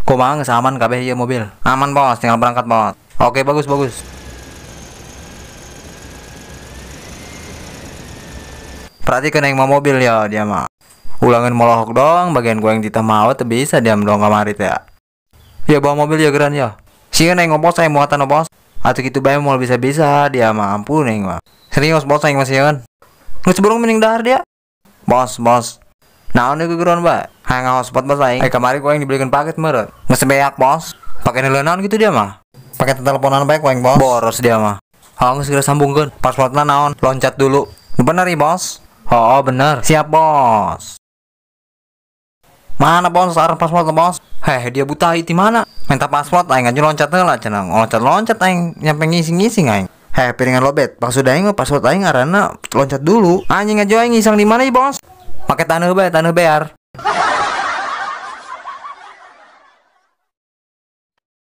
Kumaha geus aman kabeh ieu mobil? Aman bos, tinggal berangkat bos. Oke, bagus bagus. Perhatikan yang mau mobil ya dia mah. Ulangin molohok dong, bagian gua yang ditah mau tuh bisa diam dong kamari teh. Ya bawa mobil ya geran ya. Sieun aing bos, aing muatan bos. Atuh kitu bae moal bisa-bisa dia mah, ampun aing mah. Serius bos aing mah sieun. Geus burung mending dahar dia. Bos, bos. Naon ieu gegeron bae? Hayang hotspot bos aing. Kamari ku aing dibelikan paket meureun. Geus beak bos. Pake naon gitu dia mah. Pakai teleponan bae ku aing bos. Boros dia mah. Oh, geus segera sambungkeun. Passwordna naon? Loncat dulu. Bener ih bos. Oh, bener. Siap bos. Mana bos arah password bos? Heh, dia buta di mana? Minta password aing aja loncat heula cenah. Loncat-loncat aing nyampe ngising-ngising aing. Heh, piringan lobet. Maksud aing mah password aing ngaranna loncat dulu. Anjing aja aing ngisang di mana ih bos? Pakai taneuh bae, taneuh bear.